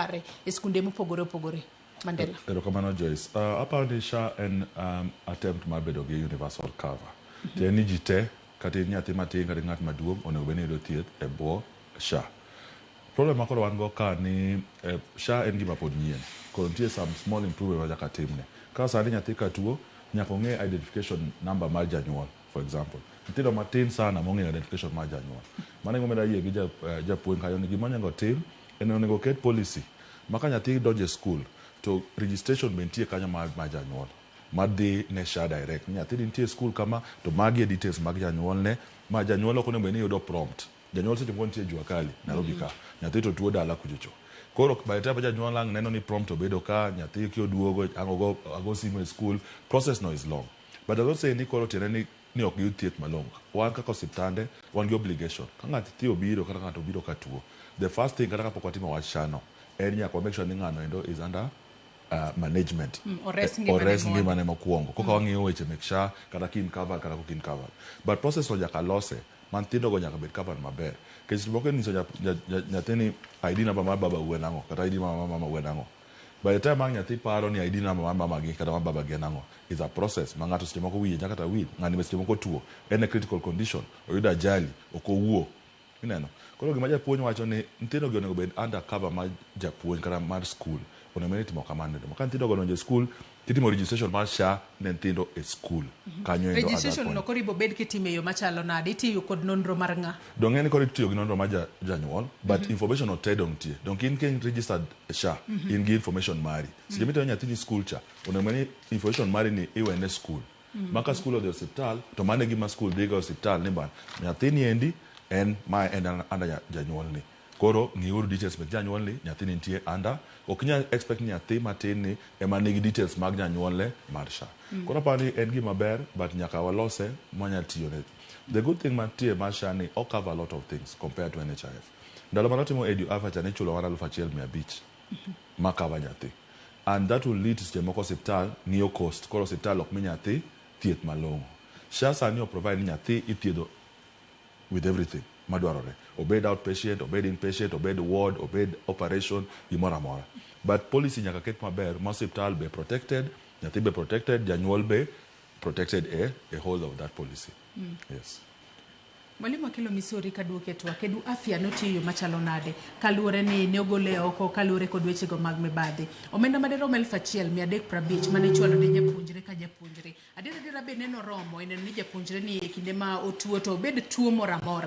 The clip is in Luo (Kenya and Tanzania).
makare e skunde mopogore opogore. Mandela. Erokamano, Joyce. Aparo ni SHA en attempt mar bedo gi universal cover. Tiende ni ji te, kata in nyathi matin kata in ng'at maduong', onego bed ni yudo thieth e bwo SHA. Problem ma koro wan go ka ni SHA en gima pod nyien. Koro nitie some small improvement ma nyaka timne. Ka sani nyathi ka tuo, nyaka ong'e identification number mar janyuol, for example. Nyithindo matin sana mong'eyo identification mar janyuol. Mano e gimomiyo ayie gi japuonj kanyo ni gima onego tim en onego oket policy ma ka nyathi donjo e school to registration be nitie kanyo mar janyuol madhi ne SHA direct ni nyathi nitie e school kama to magi e details mag janyuolne ma janyuol ok onego bed ni yudo prompt. Janyuol seche moko nitie jua kali Nairobi ka, nyathi to tuo dala kuchocho. Koro by the time janyuol ang' neno ni prompt obedo ka, nyathi kioduogo ang' ogo ago simu e school, process no is long. But does not say ni koro tiende ni ok giyud thieth malong'o. Wan kaka osiptande, wan gi obligation. Ka ng'at obiro kata ng'ato obiro ka tuo, the first thing kata kapok watimo wach SHA no, en nyaka wa make sure ni ng'ano endo is under management. Ores ngimane ores mondi. Ngimane mokwongo. Koka wang'iyo weche mek SHA, kata ka in covered kata ok in covered. But process no nyaka lose, ma nyithindo go nyaka bed covered maber. Nikech moko inyiso nyathi ni ID number mar baba u en ang'o, kata ID number mar mama u en ang'o. By the time ang' nyathi paro ni ID number mar mama gi kata mar baba gi en ang'o, is a process ma ng'ato seche moko wiye nyaka kata wil, ng'ani be seche moko tuo, en e critical condition, oyudo ajali, ok owuo. Ineno? Koro gima japuonj wacho ni nyithindo gi onego bed under cover mar japuonj kata mar school. Onego bed ni itimo kamano. Ka nyithindo go odonjo e school, titimo registration mar SHA ne nyithindo e school. Kanyo endo at that Registration point. no koro ibo bed kitime e yo machalo nade? Itiyo kod nonro mar ng'a? Dong' en ni koro itiyo gi nonro mar janyuol, but information no te dong' nitie. Dong' in ka in registered e SHA, in gi information mari. Seche mitero nyathini school cha, onego bed ni information mari ni iwene school. Ma ka school odhi e osiptal, to mano e gima school dhiga e osiptal ni bana, nyathini endi en mae en under janyuolni. Koro ng'iuru details mek janyuolni, nyathini nitie under. Ok inyal expect ni nyathi matin ni ema nigi details mag janyuolne mar SHA. Koro aparo ni en gima ber, but nyaka walose mwanyalo tiyone. The good thing mantie mar SHA ni o cover a lot of things compared to NHIF. Ndalo mane watimo Edu Afya cha ne ichulo mana 1500 ma cover nyathi. And that will lead to seche moko osiptal ng'iyo cost. Koro osiptal ok mi nyathi thieth malong'o. SHA sani o provide ni nyathi ithiedho with everything madwarore. Obed outpatient, obed inpatient, obed ward, obed operation, gimoro amora. But policy nyaka ket maber ma osiptal be protected, nyathi be protected, janyuol be protected e whole of that policy. Yes. Mwalimu Akelo Misori, kaduoke twak, Edu Afya notiyo yo machalo nade kaluwore ni ne ogole oko kaluwore kod wechego mag mibadhi? Omenda madirom 1350 mane ichwalo ne japuonjre ka japuonjre. Adier adiera be neno romo e neno ni japuonjre ni e kinde ma otuo to obed tuo moro amora.